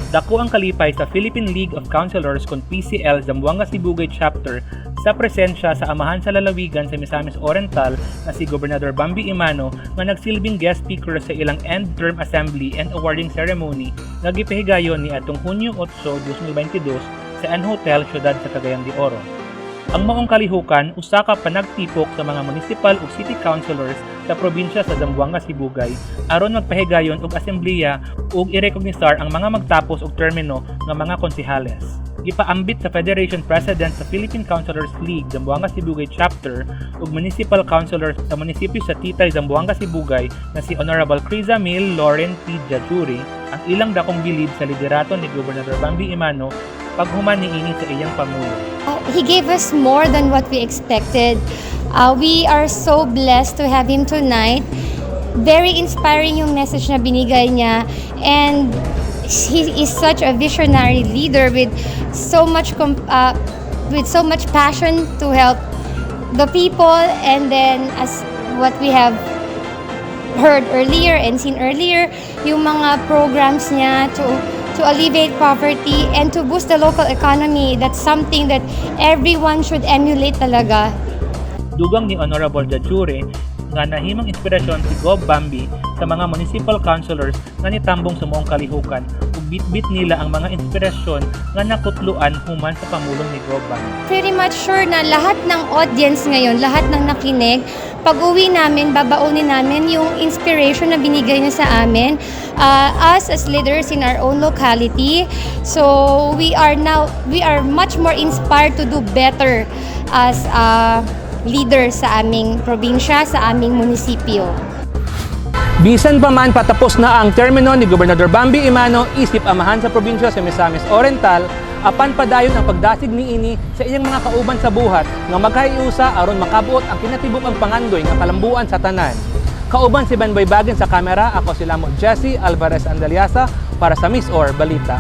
Dako ang kalipay sa Philippine League of Councilors kon PCL Zamboanga Sibugay Chapter sa presensya sa amahan sa lalawigan sa Misamis Oriental na si Gobernador Bambi Emano nga nagsilbing guest speaker sa ilang end-term assembly and awarding ceremony nga gipahigayon ni atong Hunyo 8, 2022 sa N Hotel, siyudad sa Cagayan de Oro. Ang maong kalihukan usa ka panagtipok sa mga municipal ug city councilors sa probinsya sa Zamboanga Sibugay aron magpahigayon og asembleya ug irekognizar ang mga magtapos og termino nga mga konsehales. Gipaambit sa Federation President sa Philippine Councilors League Zamboanga Sibugay Chapter ug Municipal Councilor sa munisipyo sa Titay, Zamboanga Sibugay na si Honorable Criza Mil Lauren P. Jajuri ang ilang dakong bilib sa liderato ni Gobernador Bambi Emano paghuman niini sa iyang pangulo. He gave us more than what we expected. We are so blessed to have him tonight. Very inspiring yung message na binigay niya, and he is such a visionary leader with so much passion to help the people. And then, as what we have heard earlier and seen earlier, yung mga programs niya to alleviate poverty and to boost the local economy, that's something that everyone should emulate talaga. Dugang ni Honorable Jajure nga nahimong inspirasyon si Gov Bambi sa mga municipal councilors nga nitambong sa maong kalihukan ug bitbit nila ang mga inspirasyon nga nakutluan human sa pamulong ni Gov Bambi. Pretty much sure na lahat ng audience ngayon, lahat ng nakinig, pag uwi namin, babaunin namin yung inspiration na binigay niya sa amin, us as leaders in our own locality. So we are much more inspired to do better as leaders sa aming probinsya, sa aming munisipyo. Bisan pa man patapos na ang termino ni Gobernador Bambi Emano isip amahan sa probinsya sa Misamis Oriental, apan padayon ang pagdasig niini sa iyang mga kauban sa buhat nga magkaiusa aron makabuot ang kinatibuk-ang pangandoy nga kalambuan sa tanan. Kauban si Benboy Bagin sa kamera, ako si Lamo Jesse Alvarez Andaliasa para sa MisOr Balita.